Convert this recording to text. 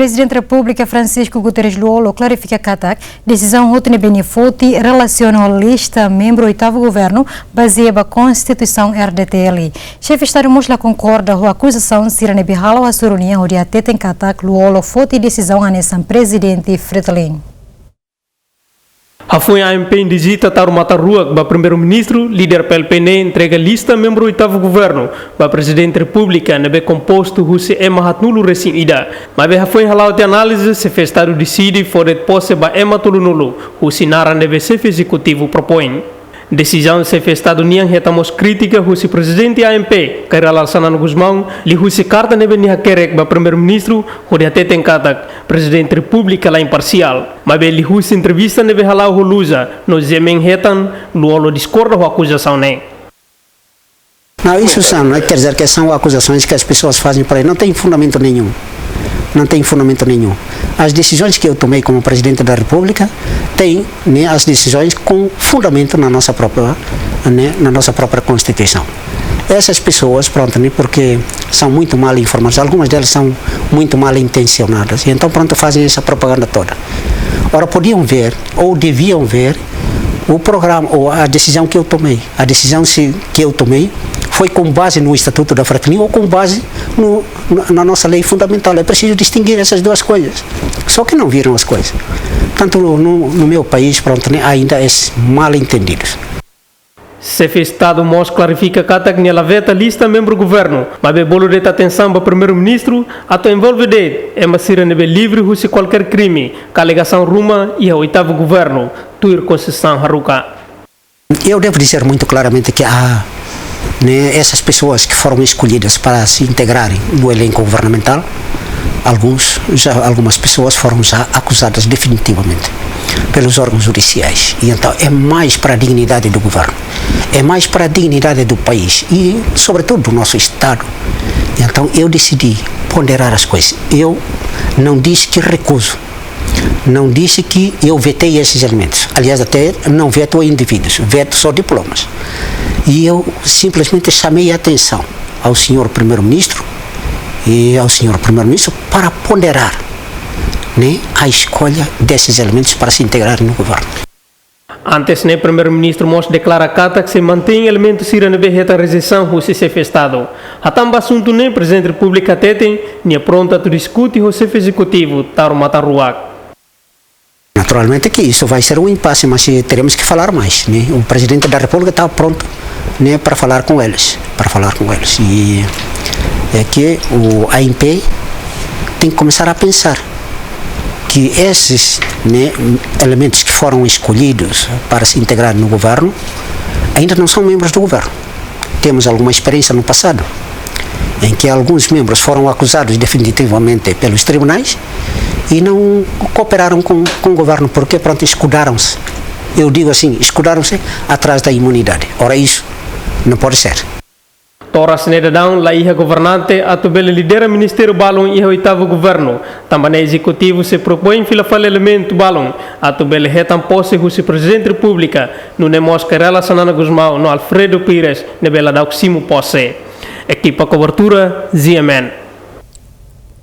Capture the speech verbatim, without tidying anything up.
Prezidente Repúblika Francisco Guterres Lú-Olo klarifika katak desizaun hotu ne'ebé nia foti relasiona ho lista membru oitavu governu bazeia ba Konstituisaun R D T L. Xefe Estadu mós la konkorda ho akuzasaun sira ne'ebé hala'o hasoru nia hodi hateten katak Lú-Olo foti desizaun hanesan Prezidente Fretilin. Hafoin ANP indijita Taur Matan Ruak ba Primeiru-Ministru, líder P L P ne'e entrega lista membru oitavu governu ba Prezidente Repúblika ne'ebé kompostu husi ema haatnulu resin ida. Maibé hafoin hala'o tiha análize, Xefe Estadu deside fó de'it pose ba ema tolunulu husi naran ne'ebé Xefe Ezekutivu propoin. Desizaun Xefe Estadu nian hetan mós krítika husi Prezidente ANP, Kay Rala Xanana Gusmão, liuhusi karta ne'ebé nia hakerek ba Primeiru-Ministru, hodi hateten katak Prezidente Repúblika la imparsiál. Maibé liuhusi entrevista ne'ebé hala'o ho Lusa no G M N hetan, Lú-Olo diskorda ho akuzasaun ne'e. Não, isso são, não é? Quer dizer que são acusações que as pessoas fazem por aí. Não tem fundamento nenhum. Não tem fundamento nenhum. As decisões que eu tomei como Presidente da República têm, né, as decisões com fundamento na nossa própria, né, na nossa própria Constituição. Essas pessoas, pronto, né, porque são muito mal informadas, algumas delas são muito mal intencionadas, e então, pronto, fazem essa propaganda toda. Ora, podiam ver, ou deviam ver, o programa, ou a decisão que eu tomei. A decisão se, que eu tomei foi com base no Estatuto da Fretilin ou com base no, na, na nossa lei fundamental. É preciso distinguir essas duas coisas. Só que não viram as coisas. Tanto no, no meu país, pronto, né, ainda é mal entendido. Xefe Estadu mós klarifika katak nia la veta lista membru governu, maibé bolu de'it atensaun ba Primeiru-Ministru atu envolve de'it ema sira ne'ebé livre husi kualkér krime ka alegasaun ruma iha oitavu governu, tuir Konstituisaun haruka. Eu devo dizer muito claramente que há, né, essas pessoas que foram escolhidas para se integrarem no elenco governamental, alguns, já, algumas pessoas foram já acusadas definitivamente pelos órgãos judiciais. E então é mais para a dignidade do governo, é mais para a dignidade do país e, sobretudo, do nosso Estado. E então eu decidi ponderar as coisas. Eu não disse que recuso, não disse que eu vetei esses elementos. Aliás, até não veto indivíduos, veto só diplomas. E eu simplesmente chamei a atenção ao senhor Primeiro-Ministro e ao senhor Primeiro-Ministro para ponderar, né, a escolha desses elementos para se integrarem no governo. Antes ne'e, Primeiru-Ministru mós deklara katak sei mantein elementu sira ne'ebé hetan rejeisaun husi Xefe Estadu. Hatán ba asuntu ne'e, Prezidente Repúblika hateten nia prontu atu diskute ho Xefe Ezekutivu Taur Matan Ruak. Naturalmente que isso vai ser um impasse, mas eh, teremos que falar mais, né? O Presidente da República está pronto, né, para falar com eles, para falar com eles. E é que o ANP tem que começar a pensar que esses, né, elementos que foram escolhidos para se integrar no governo ainda não são membros do governo. Temos alguma experiência no passado em que alguns membros foram acusados definitivamente pelos tribunais e não cooperaram com, com o governo, porque, pronto, escudaram-se. Eu digo assim, escudaram-se atrás da imunidade. Ora, isso não pode ser. Toras ne'e daudaun la iha governante atu bele lidera ministériu balun iha oitavu governu. Tanba ne'e Ezekutivu sei propoin fila fali elementu balun atu bele hetan pose husi Prezidente Repúblika, nune'e mós Kay Rala Xanana Gusmão no Alfredo Pires ne'ebé daudaun simu pose. Ekipa kobertura, G M N.